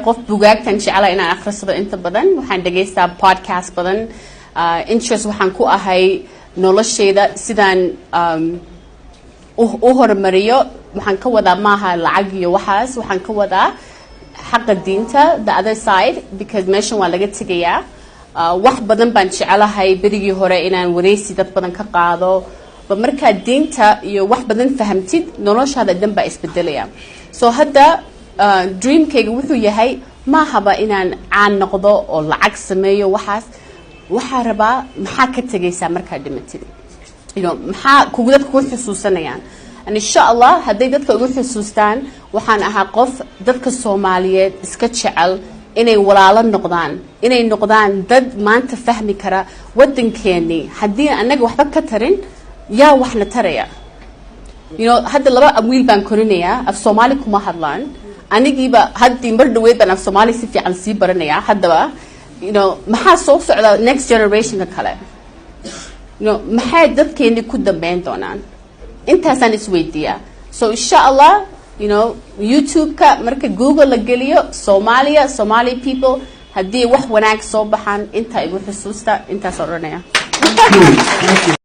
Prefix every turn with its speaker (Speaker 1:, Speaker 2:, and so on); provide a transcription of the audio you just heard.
Speaker 1: Qof bugaagtan jecla inaan akhrisado. Inta badan waxaan dhegaystaa podcast badan. Interest waxaan ku ahay noloshayda sidaan u horumariyo. Waxaan ka wadaa maaha lacag iyo waxaas, waxaan ka wadaa xaqa diinta, the other side, because meeshan waa laga tegayaa. Wax badan baan jecelahay berigii hore inaan wareysi dad badan ka qaado ba. Markaad diinta iyo wax badan fahamtid, noloshaada dhan baa isbedelaya. So hadda dreamkayga wuxuu yahay maahaba inaan caan noqdo oo lacag sameeyo. Waxaas waxaa rabaa, maxaa ka tegaysaa markaad dhimatid, maxaa kugu dadka ku xusuusanayaan? And insha Allah hadday dadka ugu xusuustaan waxaan ahaa qof dadka Soomaaliyeed iska jecel, inay walaalo noqdaan, inay noqdaan dad maanta fahmi kara waddankeenii. Haddii annaga waxba ka tarin, yaa waxna taraya? Hadda laba wiil baan korinayaa, af Soomaali kuma hadlaan. Anigiiba haddii mar dhaweyd baan af Soomaali si fiican sii baranayaa. Haddaba maxaa soo socda next generationka kale? Maxay dadkeeni ku dambeyn doonaan? Intaasaan isweydiiyaa. So insha Allah, YouTube-ka marka Google la geliyo Soomaaliya, Somali people, haddii wax wanaag soo baxaan, intaa igu xusuusta. Intaas odhanaya.
Speaker 2: Thank you.